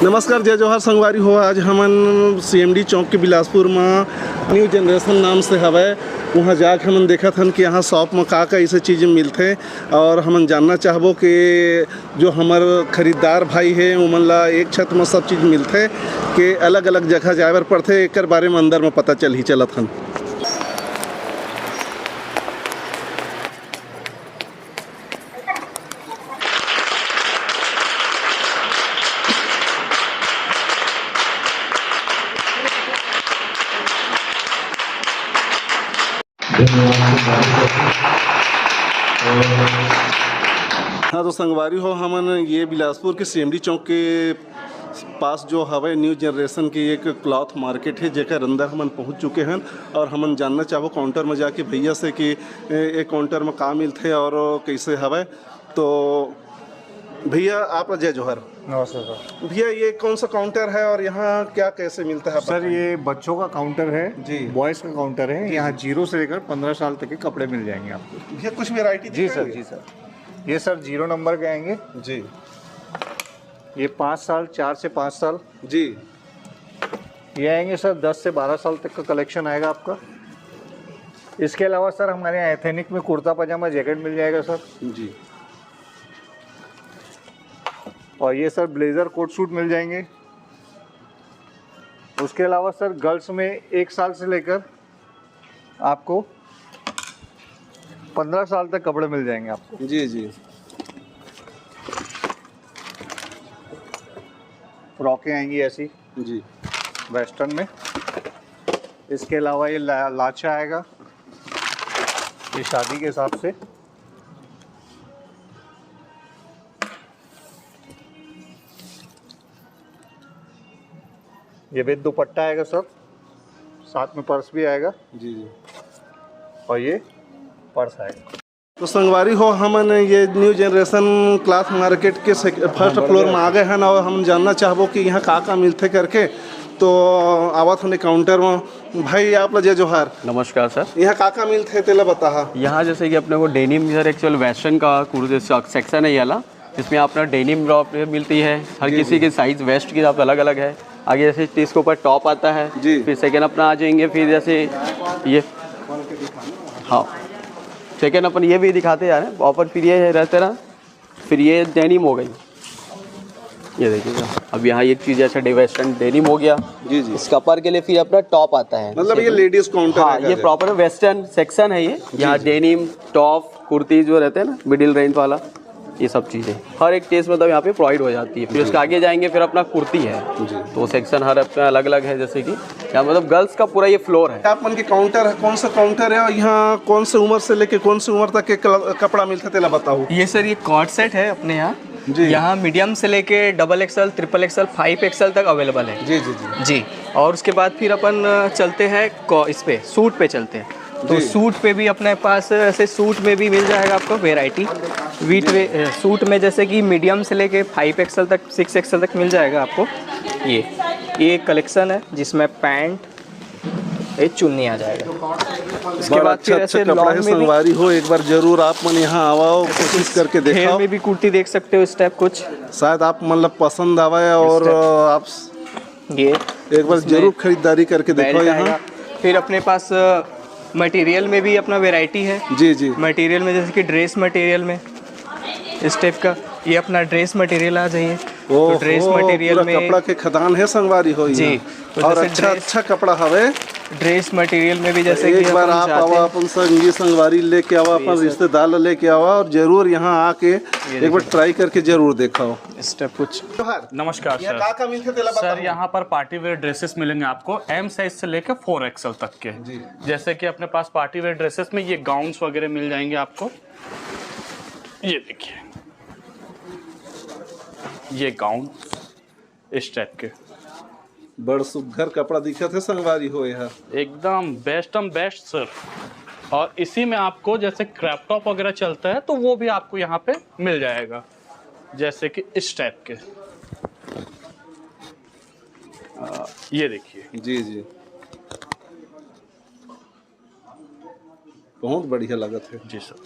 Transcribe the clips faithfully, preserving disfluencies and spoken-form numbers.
नमस्कार, जय जोहार संगवारी हो। आज हमन सीएमडी चौक के बिलासपुर म न्यू जनरेशन नाम से हवय, उहाँ जाके हमन देखत हन कि यहाँ शॉप म का का ऐसे चीज मिलथे, और हमन जानना चाहबो कि जो हमर खरीदार भाई हे, उमन ला एक छत म सब चीज मिलथे कि अलग-अलग जगह जाए बर पड़थे, एकर बारे म अंदर म पता चलही। चलत हन। हाँ, तो संगवारी हो, हमन ये बिलासपुर के सीएमडी चौक के पास जो हवय न्यू जनरेशन के एक क्लॉथ मार्केट हे, जेकर अंदर हमन पहुंच चुके हन और हमन जानना चाहबो काउंटर में जाके भैया से कि ए, ए काउंटर में का मिलथे और कैसे हवय। तो भैया, आप जय जोहार। नमस्ते सर। भैया, ये कौन सा काउंटर है और यहाँ क्या कैसे मिलता है, आप सर, बताइए। ये बच्चों का काउंटर है, जी। बॉयज़ का काउंटर है। जी, यहाँ जी। ज़ीरो से लेकर पन्द्रह साल तक के कपड़े मिल जाएंगे आपको। भैया, कुछ वैरायटी जी सर, दिखाएंगे? जी सर। ये सर ज़ीरो नंबर के आएंगे। जी। ये पाँच साल, चार से पाँच साल। जी। ये आएंगे सर, दस से बारह साल तक का कलेक्शन आएगा आपका। इसके अलावा सर, हमारे यहाँ एथेनिक में कुर्ता पजामा जैकेट मिल जाएगा सर। जी। और ये सर, ब्लेजर कोट सूट मिल जाएंगे। उसके अलावा सर, गर्ल्स में एक साल से लेकर आपको पन्द्रह साल तक कपड़े मिल जाएंगे आपको। जी, जी। फ्रॉकें आएंगी ऐसी। जी। वेस्टर्न में। इसके अलावा ये ला-, लाचा आएगा, ये शादी के हिसाब से। ये भी दुपट्टा आएगा सर, साथ में पर्स भी आएगा। जी, जी। और ये पर्स आएगा। तो संगवारी हो, हमन ये न्यू जनरेशन क्लॉथ मार्केट के सेक-, फर्स्ट फ्लोर में आ गए हन और हम जानना चाहबो कि यहाँ का का मिलथे करके। तो आवत हन काउंटर में। भाई, आप ला जय जोहार। नमस्कार सर। यहाँ का का मिलथे, तेला बताहा। यहाँ जैसे कि अपने को डेनिम, सर, एक्चुअल वेस्टर्न का कुर्ते से-, सेक्शन है ये वाला, जिसमें अपना डेनिम टॉप मिलती है। हर जी, किसी जी। की साइज वेस्ट के हिसाब से अलग अलग है। आगे जैसे इसके ऊपर टॉप आता है, जी। फिर सेकंड अपना आ जाएंगे, फिर जैसे ये, हाँ, सेकंड अपन ये भी दिखाते जा रहे हैं। अपन फिर ये रहते ना, फिर ये डेनिम हो गई। ये देखिएगा, अब यहाँ एक चीज़ जैसे डे-, वेस्टर्न डेनिम हो गया। जी, जी। इसका ऊपर के लिए फिर अपना टॉप आता है। मतलब ये लेडीज काउंटर हाँ, है ये क्या? प्रॉपर वेस्टर्न सेक्शन है ये। जी, यहाँ जी। डेनिम, टॉप, कुर्ती जो रहते हैं ना, मिडिल रेंज वाला, ये सब चीज़ें हर एक टेस्ट, मतलब, यहाँ पे प्रोवाइड हो जाती है। फिर जी। उसके आगे जाएंगे, फिर अपना कुर्ती है। जी। तो सेक्शन हर अपना अलग अलग है, जैसे कि यहाँ, मतलब, गर्ल्स का पूरा ये फ्लोर है। आप मन के काउंटर है, कौन सा काउंटर है और यहाँ कौन से उम्र से लेके कौन सी उम्र तक के कल-, कपड़ा मिलथे, तेला बताओ। ये सर, ये कॉर्ड सेट है अपने यहाँ। जी। यहाँ मीडियम से लेके double XL, triple XL, five XL तक अवेलेबल है। जी, जी, जी। जी, और उसके बाद फिर अपन, अ, चलते हैं कॉ-, इस पे, सूट पे चलते हैं। तो जी। सूट पे भी अपने पास ऐसे सूट में भी मिल जाएगा आपको वैरायटी। वीट जी। वे-, अ, सूट में जैसे कि मीडियम से लेके फ़ाइव एक्सएल तक, सिक्स एक्सएल तक मिल जाएगा आपको। ये, ये एक कलेक्शन है जिसमें पैंट, ये चुन्नी आ जाएगा। इसके बड़ा बाद फिर अच्छा, ऐसे अच्छा कपड़ा लॉन्ग है में भी संगवारी हो, एक बार जरूर आप मन यहाँ आवा और कोशिश करके घेर देखा। में भी कुर्ती देख सकते हो इस टाइप कुछ। शायद आप मतलब पसंद आवे और इस टाइप। आप ये एक बार इसमें जरूर खरीदारी करके देखो बेल्ट यहाँ। आएगा। फिर अपने पास, अ, मटेरियल में भी अपना वैरायटी है। जी, जी। मटेरियल में जैसे कि ड्रेस मटेरियल में इस टाइप का, ये अपना ड्रेस मटेरियल आ जाइए। तो ओहो, ड्रेस मटेरियल पूरा में कपड़ा के खदान है संगवारी हो जी, यहाँ। तो और जैसे अच्छा, ड्रेस अच्छा कपड़ा हवे। ड्रेस मटेरियल में भी जैसे कि एक बार अपन आप जाते आवा, हैं। अपन संगी संगवारी लेके आवा, अपन रिश्तेदार ला लेके आवा और जरूर यहाँ आके एक बार ट्राई करके जरूर देखाओ। स्टेप कुछ जोहार। नमस्कार यहाँ सर। का का मिलथे तेला सर, बताओ। यहाँ पर पार्टी वेयर ड्रेसेस मिलेंगे आपको, एम साइज से लेकर फोर एक्सएल तक के। जी। जैसे कि अपने पास पार्टी वेयर ड्रेसेस में ये गाउन्स वगैरह मिल जाएंगे आपको। ये देखिए, ये गाउन इस टाइप के। बड़ सुघर कपड़ा दिखत है संगवारी हो यहाँ। एकदम बेस्ट एंड बेस्ट सर। और इसी में आपको जैसे क्रॉप टॉप वगैरह चलता है, तो वो भी आपको यहाँ पे मिल जाएगा, जैसे कि इस टाइप के। आ, ये देखिए। जी जी, बहुत बढ़िया लगत है। जी सर।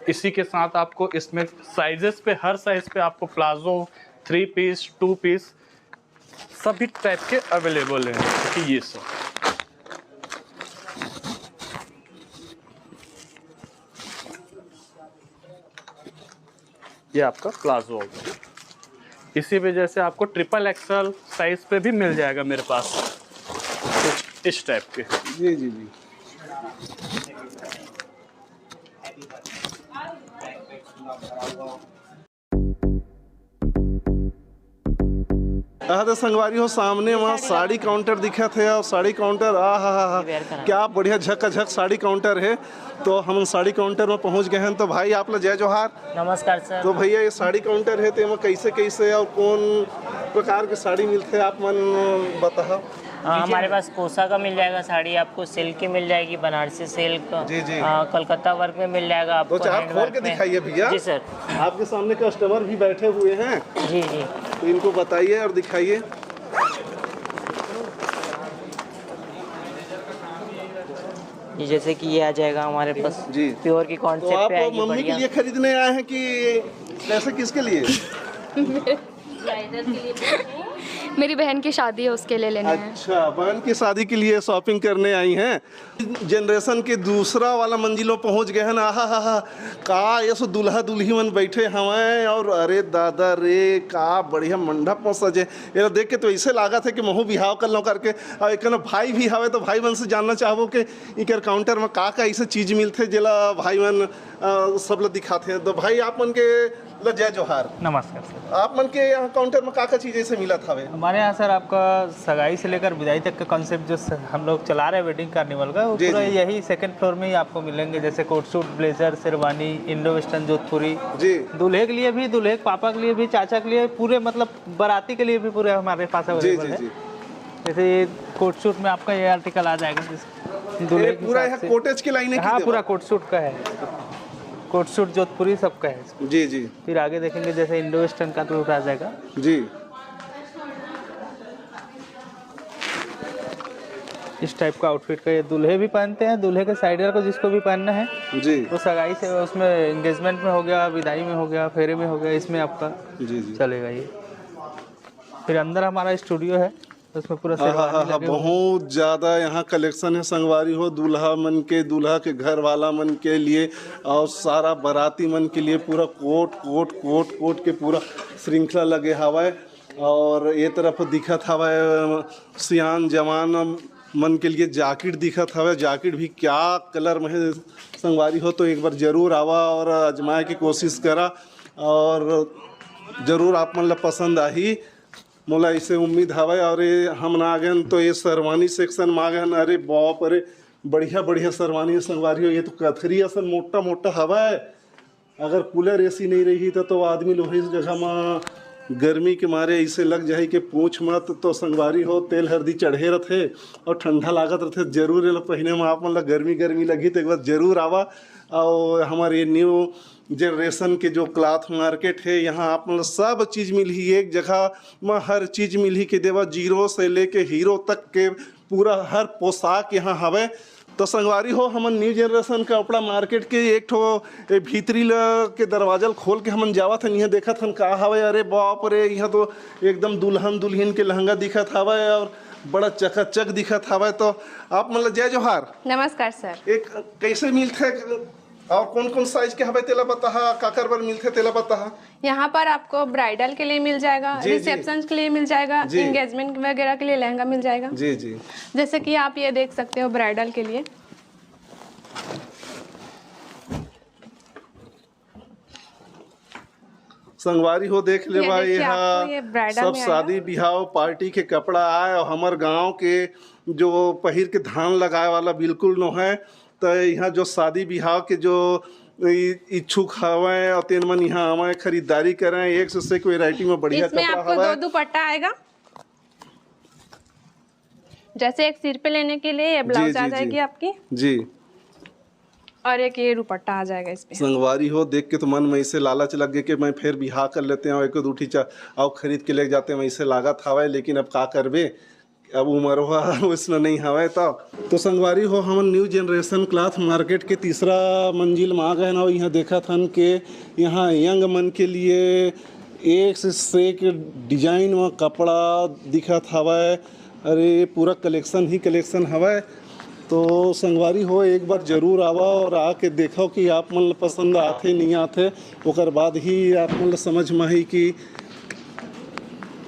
इसी के साथ आपको इसमें साइजेस पे, हर साइज पे आपको प्लाजो, थ्री पीस, टू पीस, सभी टाइप के अवेलेबल हैं। देखिए ये सब। ये आपका प्लाजो हो गया। इसी में जैसे आपको ट्रिपल एक्सएल साइज पे भी मिल जाएगा मेरे पास, कुछ इस टाइप के। जी जी जी। हाँ तो संगवारी हो, सामने वहाँ साड़ी काउंटर दिखत है और साड़ी काउंटर, आ हा हा हा, क्या बढ़िया झकाझक साड़ी काउंटर है। तो हम साड़ी काउंटर में पहुँच गए हैं। तो भाई आप ला जय जोहार। नमस्कार सर। तो भैया ये साड़ी काउंटर है, तो एमा कैसे कैसे और कौन प्रकार के साड़ी मिलथे, आप मन बताओ। हाँ, हमारे पास कोसा का मिल जाएगा साड़ी, आपको सिल्क की मिल जाएगी, बनारसी सिल्क। जी, जी। हाँ, कलकत्ता वर्क में मिल जाएगा आपको, तो चार हैंड खोल वर्क के में। दिखाइए भैया। जी सर। आपके सामने कस्टमर भी बैठे हुए हैं, जी जी। तो इनको बताइए और दिखाइए। ये जैसे कि ये आ जाएगा हमारे पास, जी। प्योर की तो कॉन्सेप्ट आप पे आएगी, मम्मी के बढ़िया। लिए खरीदने आए हैं कि कैसे, किसके लिए? मेरी बहन की शादी है, उसके लिए लेना है। अच्छा, बहन की शादी के लिए शॉपिंग करने आई हैं। जनरेशन के दूसरा वाला मंजिल में पहुंच गए हैं ना। आहा हा हा, का ये सो दुल्हा दुल्ही मन बैठे हवैं और अरे दादा रे, का बढ़िया मंडप में सजे। ये देख के तो ऐसे लागत है कि महू बिहाव कर लो करके। और एक ना भाई भी हवे, तो भाई मन से जानना चाहबो कि इकर काउंटर में का का ऐसे चीज मिलथे जेला भाई मन अ, सब ला दिखाथे। तो भाई आप मन के ल जय जोहार। नमस्कार सर। आप मन के यहाँ काउंटर में का का चीज ऐसे मिलत हवे? हमारे यहाँ सर आपका सगाई से लेकर विदाई तक का कॉन्सेप्ट जो स-, हम लोग चला रहे हैं वेडिंग कार्निवल का, वो जी, पूरा जी। यही सेकंड फ्लोर में ही आपको मिलेंगे। जैसे coat suit, blazer, sherwani, Indo western, Jodhpuri, जी। दूल्हे के लिए भी, दूल्हे के पापा के लिए भी, चाचा के लिए, पूरे मतलब बाराती के लिए भी पूरे हमारे पास जी अवेलेबल जी है। जी। जैसे ये कोट सूट में आपका ये आर्टिकल आ जाएगा, जिस दूल्हे ये के पूरा हिसाब यहाँ से। कोटेज के लाइन है कि हाँ, देवा? पूरा कोट सूट का है, कोट सूट जोधपुरी सबका है। जी जी फिर आगे देखेंगे जैसे इंडो वेस्टर्न का सूट आ जाएगा। जी। इस टाइप का आउटफिट का ये दूल्हे भी पहनते हैं, दूल्हे के साइडर को जिसको भी पहनना है, जी। वो सगाई से, उसमें एंगेजमेंट में हो गया, विदाई में हो गया, फेरे में हो गया, इसमें आपका जी जी। चलेगा ये। फिर अंदर हमारा स्टूडियो है, उसमें पूरा हाँ, हाँ, शेरवानी हाँ, हाँ, लगे हुए हैं। बहुत ज्यादा यहाँ कलेक्शन है संगवारी हो। दूल्हा मन के, दूल्हा के घर वाला मन के लिए और सारा बाराती मन के लिए पूरा कोट कोट कोट कोट के पूरा श्रृंखला लगे हवय। और ये तरफ दिखत हवय सियान जवान मन के लिए जैकेट दिखत हवय। जैकेट भी क्या कलर में है संगवारी हो, तो एक बार जरूर आवा और आजमाए के कोशिश करा और जरूर आप मन ला पसंद आही। मोला ऐसे उम्मीद हवय। और ये हमन आ गए तो ये शेरवानी सेक्शन में आ गए। अरे बाप रे, बढ़िया बढ़िया शेरवानी संगवारी हो। ये तो कथरी असन मोटा मोटा हवय। अगर कूलर एसी नहीं रही तो, तो आदमी लोही जगह में गर्मी के मारे ऐसे लग जाही कि पूछ मत। तो संगवारी हो, तेल हरदी चढ़े रथे और ठंडा लागत रथे। जरूर एला पहिने में आप मन ला गर्मी गर्मी लगही, तो एक बार जरूर आवा। और हमारे न्यू जनरेशन के जो क्लॉथ मार्केट है, यहाँ आप मन ला सब चीज मिलही एक जगह में, हर चीज मिलही के देवा, जीरो से लेके हीरो तक के पूरा हर पोशाक यहाँ हवे। तो संगवारी हो, हमन न्यू जनरेशन कपड़ा मार्केट के एक ठो ए भीतरी ल के दरवाजा ल खोल के हमन जावत हन, इहाँ देखत हन का हवे। अरे बाप रे, इहाँ तो एकदम दुल्हन दुल्हिन के लहंगा दिखत हवे और बड़ा चकाचक दिखत हवे। तो आप मन ल जय जोहार। नमस्कार सर। एक कैसे मिलथे और कौन कौन साइज के हवे तेला बताहा, काकर बर मिलथे तेला बताहा। यहाँ पर आपको ब्राइडल के लिए मिल जाएगा, जी, जी। रिसेप्शन के लिए मिल जाएगा, जी। एंगेजमेंट वगैरह के लिए लहंगा मिल जाएगा। जी, जी। जैसे कि आप ये देख सकते हो ब्राइडल के लिए। संगवारी हो, देख ये लेवा, देखिए, ये हा आपको ये ब्राइडल सब में आया। शादी बिहाव पार्टी के कपड़ा आय और हमर गांव के जो पहिर के धान लगाए वाला बिल्कुल नो है। तो यहाँ जो शादी बिहाव के जो इ-, इच्छुक हवय और तेन मन यहाँ आवय, खरीदारी करय, एक से एक वैरायटी में बढ़िया इसमें कपड़ा आपको हवय। दो दुपट्टा आएगा, जैसे एक सिर पे लेने के लिए ये जी, ब्लाउज आ जी, जी। जाएगी आपकी। जी। और एक ये दुपट्टा आ जाएगा इस पे। संगवारी हो, देख के तो मन में इसे लालच लग गए कि मैं फिर बिहाव कर लेते हैं, एक दो ठी चा-, और खरीद के ले जाते हैं, वैसे लागत हवय, लेकिन अब का करबे, अब उमरवा उसने नहीं हवय। तो, तो संगवारी हो, हमन न्यू जनरेशन क्लॉथ मार्केट के तीसरा मंजिल में आ गए ना, यहाँ देखत हन के यहाँ यंग मन के लिए एक से एक डिजाइन में कपड़ा दिखत हवय। अरे, पूरा कलेक्शन ही कलेक्शन हवय। तो संगवारी हो, एक बार जरूर आवा और आके देखो कि आप मन ल पसंद आथे, नहीं आथे, ओकर बाद ही आप मन ल समझ में आही कि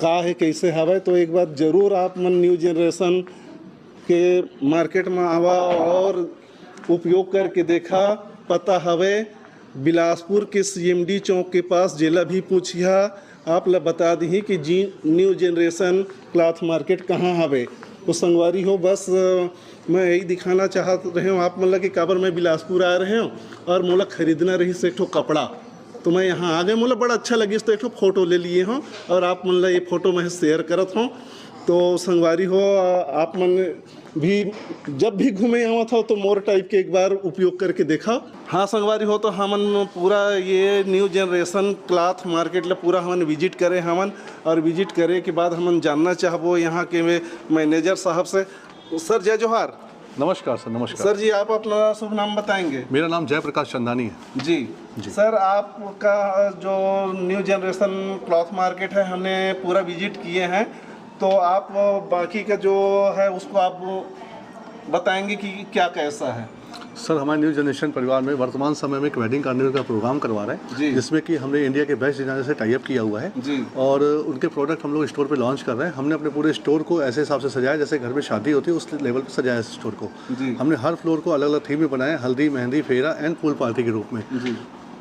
का है, कैसे हवय। तो एक बार जरूर आप मन न्यू जनरेशन के मार्केट में आवा और उपयोग करके देखा। पता हवे बिलासपुर के सीएमडी चौक के पास, जेला भी पूछिया, आप ला बता दिही कि जी न्यू जनरेशन क्लॉथ मार्केट कहाँ हवे। तो संगवारी हो, बस, अ, मैं यही दिखाना चाहत रहे हूँ आप मन ला कि काबर मैं बिलासपुर आए रहे हूँ और मोला खरीदना रहिस एक ठो कपड़ा, तो मैं यहाँ आ गए। मोला बड़ा अच्छा लगिस, तो एक ठो फोटो ले लिए हूँ और आप मन ला ये फोटो मैं शेयर करत हूँ। तो संगवारी हो, अ, आप मन भी जब भी घूमे आवत हो तो मोर टाइप के एक बार उपयोग करके देखा। हाँ संगवारी हो, तो हमन पूरा ये न्यू जनरेशन क्लॉथ मार्केट ला पूरा हमन विजिट करे हमन, और विजिट करे के बाद हमन जानना चाहबो यहाँ के मैनेजर साहब से। सर, जय जोहार। नमस्कार सर, नमस्कार। सर जी, आप अपना शुभ नाम बताएंगे? मेरा नाम जयप्रकाश चंदानी है। जी। जी। सर, आपका जो न्यू जनरेशन क्लॉथ मार्केट है, हमने पूरा विजिट किए हैं, तो आप बाकी का जो है उसको आप बताएंगे कि क्या कैसा है? सर, हमारे न्यू जनरेशन परिवार में वर्तमान समय में एक वेडिंग कार्निवल का प्रोग्राम करवा रहे हैं, जी। जिसमें कि हमने इंडिया के बेस्ट डिजाइनर से टाई अप किया हुआ है जी। और उनके प्रोडक्ट हम लोग स्टोर पे लॉन्च कर रहे हैं। हमने अपने पूरे स्टोर को ऐसे हिसाब से सजाया जैसे घर में शादी होती है, उस लेवल पे सजाया है स्टोर को। जी। हमने हर फ्लोर को अलग-अलग थीम में बनाया है, हल्दी, मेहंदी, फेरा एंड पूल पार्टी के रूप में। जी।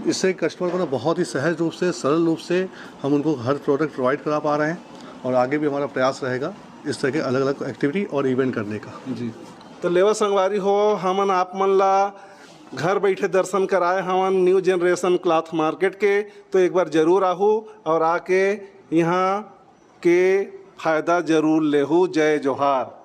इससे कस्टमर को ना बहुत ही सहज रूप से, सरल रूप से हम उनको हर प्रोडक्ट प्रोवाइड करा पा रहे हैं और आगे भी हमारा प्रयास रहेगा इस तरह के अलग-अलग एक्टिविटी और इवेंट करने का। जी। तो लेवा संगवारी हो, हमन आप मन ला घर बैठे दर्शन कराए हवन न्यू जनरेशन क्लॉथ मार्केट के, तो एक बार जरूर आहू और आके यहाँ के फायदा जरूर लेहू। जय जोहार।